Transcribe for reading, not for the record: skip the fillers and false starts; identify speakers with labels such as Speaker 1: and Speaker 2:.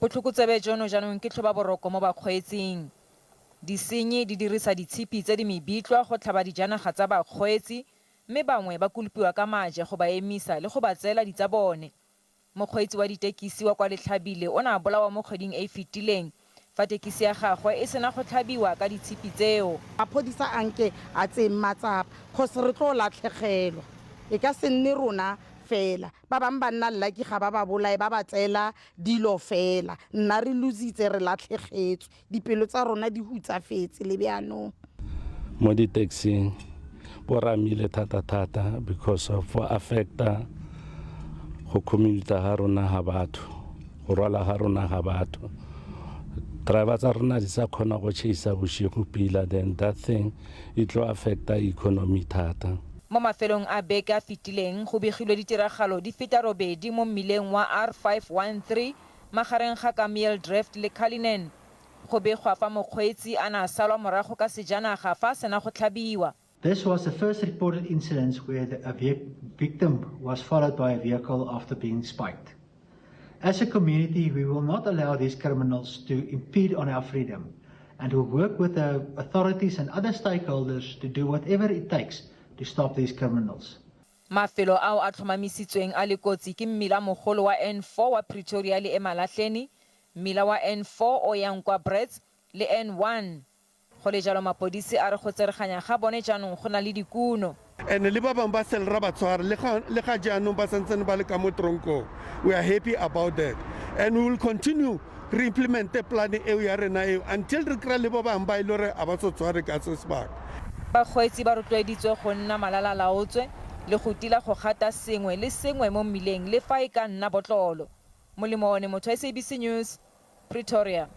Speaker 1: Botlhokotsebe jono jaanong ke tlhobaboroko mo bakgweetsing. Disenyi di dirisa ditshipi tse di mebitlwa go tlhaba dijanaga tsa bakgweetsi mme bangwe ba kolopiwa ka maje go ba emisa le go ba tseela ditsabone. Mokgweetsi wa ditekisi wa kwa Letlhabile o ne a bolawa mo kgweding e e fetileng fa tekisi ya gagwe e sena go tlhabiwa ka ditshipi tseo.
Speaker 2: Maphodisa a nke a tseng matsapa cause re tlo latlhegelwa. E ka se nne rona fela. Ba bangwe ba nna lucky ga ba ba bolaye ba ba tseela dilo fela. Nna re lositse re latlhegetswe. Dipelo tsa rona di hutsafetse le bjaanong.
Speaker 3: Mo di-taxing bo ramile thata-thata because of go affecta go community ga rona ga batho go rwala ga rona ga batho driver tsa rona di sa kgona go chase bosigo pila then that thing e tlo affecta economy thata.
Speaker 1: Mo mafelong a beke a fetileng go begilwe ditiragalo di feta robedi mo mmileng wa R513 magareng ga Kameeldrift le Cullinan. Go begwa fa mokgweetsi a ne a salwa morago ka sejanaga fa a sena go tlhabiwa.
Speaker 4: This was the first reported incident where the, a victim was followed by a vehicle after being spiked. As a community, we will not allow these criminals to impede on our freedom and will work with the authorities and other stakeholders to do whatever it takes to stop these criminals.
Speaker 1: Mafelo ao a tlhomamisitsweng a le kotsi ke mmila mogolo wa N4 wa Pretoria le Emalahleni, mmila wa N4 o yang kwa Brits le N1. Go le jalo mapodisi a re go tsereganya ga bone jaanong go na le dikuno.
Speaker 5: And le ba bangwe ba sele ra ba tshwara le ga le ga jaanong ba santsane ba le ka mo tronkong. We are happy about that and we will continue re implemente plan eo ya rena eo until re kry-a le ba bangwe ba e le gore a ba so tshware ka se sebaka.
Speaker 1: Bakgweetsi ba rotloeditswe go nna malalalaotswe le go tila go gata sengwe le sengwe mo mmileng le fa e ka nna botlolo. Molemo one motho, SABC News, Pretoria.